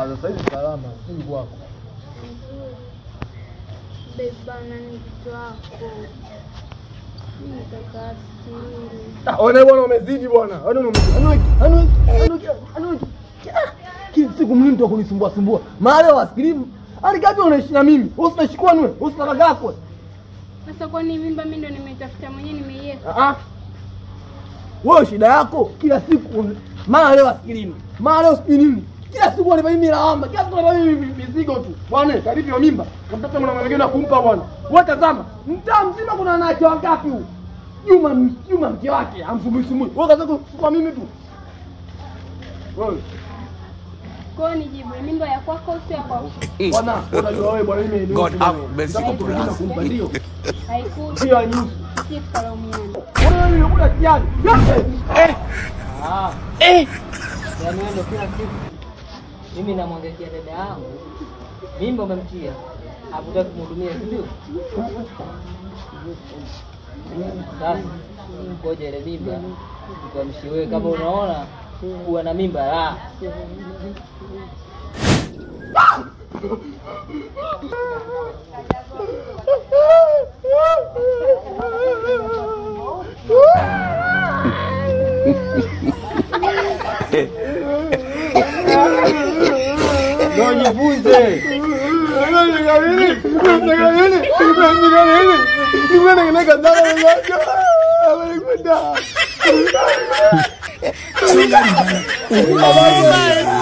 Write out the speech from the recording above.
Sasa hivi salama, sijui kwako. Babe bana, ni mtoto wako. Mimi nataka askiri. Ah, wewe bwana umezidi bwana. Wewe umezidi. Ano. Kila siku mimi mtu akunisumbua sumbua. Mara wa askiri. Hali gapi unaishi na mimi? Wewe unaishi kwani wewe? Wewe una kaka yako? Sasa kwani mimba mimi ndo nimeitafuta mwenyewe nimeiweka? Ah ah. Wewe shida yako kila siku mara leo askiri. Mara leo sijui nini. Kila siku wananipa mimi lawama, kila siku wananipa mimi mizigo tu. Bwana, karibu ya mimba. Kamtata mwana mwingine na kumpa bwana. Wewe tazama, mtaa mzima kuna wanawake wangapi huu? Juma mke wake amsumbui sumbui. Wewe kaza kwa mimi tu. Wewe. Kwa nini jibu mimba ya kwako au sio ya kwako? Bwana, unajua wewe bwana mimi ni God have mercy upon us. Ndio. Haikuji. Sio nyuzi. Sisi tukalaumiana. Wewe unakula kiani? Eh. Ah. Yaani wewe ndio kila siku mimi namwangaikia dada yangu. Mimba umemtia. Hakutaki kumhudumia, si ndio? Sasa ngoja ile mimba ikuamshie wewe kama unaona kuwa na mimba la. Ndio jifunze. Oh my.